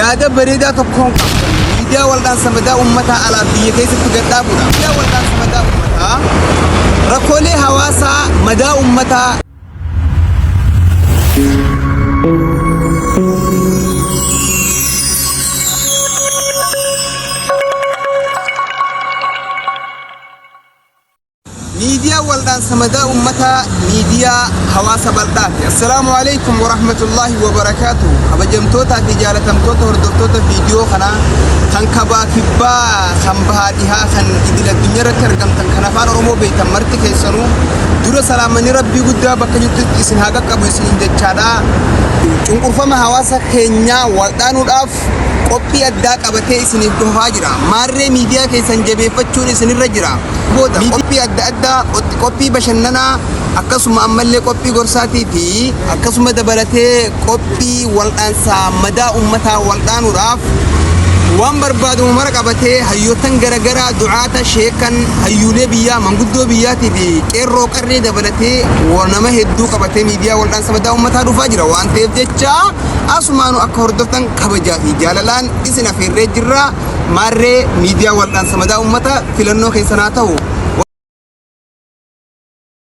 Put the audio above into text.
Yaada bareedaa tokkoon qaba. Miidiyaa waldhaansa madaa uummataa alaa biyya keessatti gad dhaabuudha. Miidiyaa waldhaansa madaa uummataa rakkoolee hawaasaa madaa uummataa Miidiyaan waldhaansa madaa ummataa miidiyaa hawaasa bal'aati. Assalaamu alaikum warahmatullaahi wabarakaatu. Kabajamtootaa fi jaalatamtoota hordoftoota viidiyoo kanaa kan kabaa kibbaa kan bahaa dhihaa kan idil addunyaa irratti argamtan kan afaan Oromoo beektan marti keessanuu dura salaamanni rabbii guddaa bakka jirtutti isin haa qaqqabu isiniin jechaadha. Cunqurfama hawaasa keenyaa waldhaanuudhaaf qophii addaa qabatee isiniif dhufaa jira. Maarree miidiyaa keessan jabeeffachuun isinirra jira. Booda qophii adda addaa, qophii bashannanaa, akkasuma ammallee qophii gorsaatii fi akkasuma dabalatee qophii waldhaansaa madaa ummataa waldhaanuudhaaf waan barbaadamu mara qabatee hayyoottan garagaraa du'aata sheekan hayyuulee biyyaa manguddoo biyyaatii fi qeerroo qarree dabalatee nama hedduu qabatee miidiyaa waldhaansa madaa ummataa dhufaa jira waan ta'eef jecha asumaanu akka hordoftan kabajaa fi jaalalaan isin afeerree jirra. Maarree miidiyaa waldhaansa madaa ummataa filannoo keessan haa ta'u.